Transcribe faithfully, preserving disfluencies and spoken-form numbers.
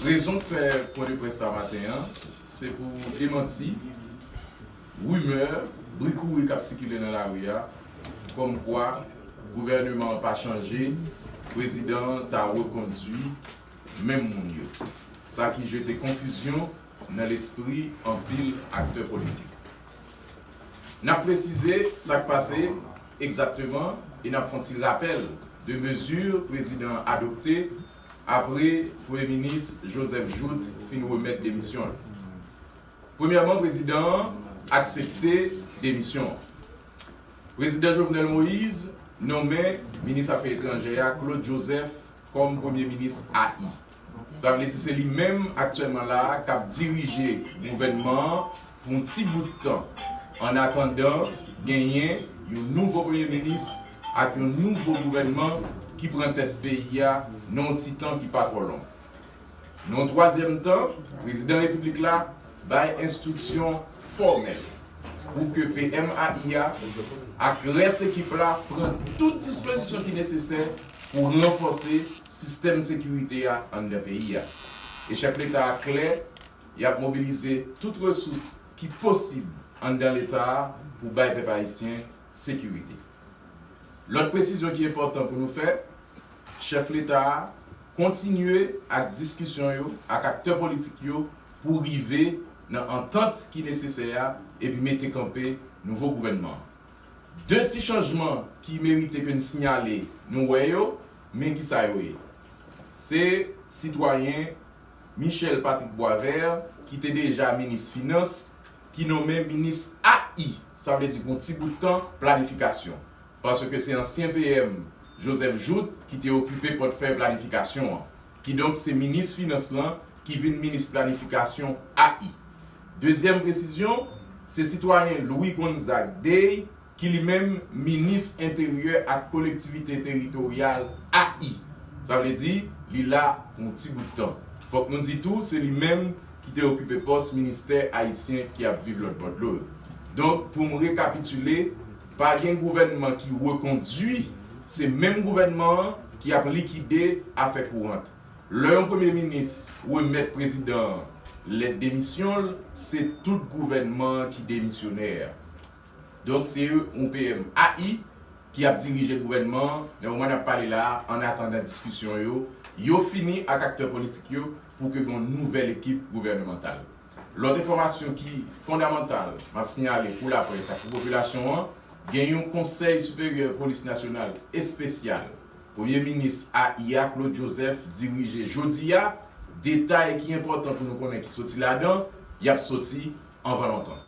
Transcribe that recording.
Rezon k fè pwen de près sa maten an, se pou demanti rimè, bri kouri k ap sikile nan lari a, kòmkwa gouvènman an pa chanje, prezidan an ta rekondui menm moun yo. Sa ki jete konfizyon nan lespri anpil aktè politik. N ap presize sa k pase egzakteman e n ap fè yon ti rapèl de mezi prezidan an adopte apre Premye Minis Joseph Jouthe fin remèt demisyon l. Premyèman, prezidan an aksepte demisyon an. Prezidan Jovenel Moïse nonmen minis afè etranjè a Claude Joseph kòm premye minis A I. Sa vle di se li menm aktyèlman la a k ap dirije gouvènman an pou yon ti bout tan, annatandan genyen yon nouvo premye minis ak yon nouvo gouvènman ki pran tèt peyi a nan yon ti tan ki pa twò long. Nan yon twazyèm tan, prezidan repiblik la bay enstriksyon fòmèl pou ke P M A I a ak rès ekip la pran tout dispozisyon ki nesesè pou ranfòse sistèm sekirite a anndan peyi a. E chèf leta a klè, y ap mobilize tout resous ki posib anndan leta a pou bay pèp ayisyen sekirite. Lòt presizyon ki enpòtan pou nou fè, chèf leta a kontinye ak diskisyon yo ak aktè politik yo pou rive nan antant ki nesesè a epi mete kanpe nouvo gouvènman an. De ti chanjman ki merite ke n siyale nou wè yo, men kisa yo ye? Se sitwayen Michel Patrick Boisvert, ki te deja minis finans, ki nonmen minis A I, sa vle di pou yon ti bout tan, planifikasyon. Paske se ansyen P M Joseph Jouthe ki te okipe pòtfèy planifikasyon an. Kidonk, se minis finans lan ki vin minis planifikasyon A I. Dezyèm presizyon, se sitwayen Louis Gonzague Day, ki li menm minis enteryè ak kolektivite teritoryal A I. Sa vle di, li la pou yon ti bout tan. Fòk nou di tou, se li menm ki te okipe pòs ministè ayisyen ki ap viv lòt bò dlo yo. Donk, pou m rekapitile, pa gen gouvènman ki rekondui, se menm gouvènman an ki ap likide afè kourant. Lè yon premye minis remèt prezidan an lèt demisyon l, se tout gouvènman an ki demisyonè. Donk, se yon P M A I ki ap dirije gouvènman an nan moman n ap pale la a, annatandan diskisyon yo, yo fini ak aktè politik yo pou ke gen yon nouvèl ekip gouvènemantal. Lòt enfòmasyon ki fondamantal m ap siyale pou laprès ak pou popilasyon an, gen yon Konsèy Siperyè Polis Nasyonal espesyal Premye Minis A I a, Claude Joseph, dirije jodi a. Detay ki enpòtan pou nou konnen ki soti ladan, y ap soti anvan lontan.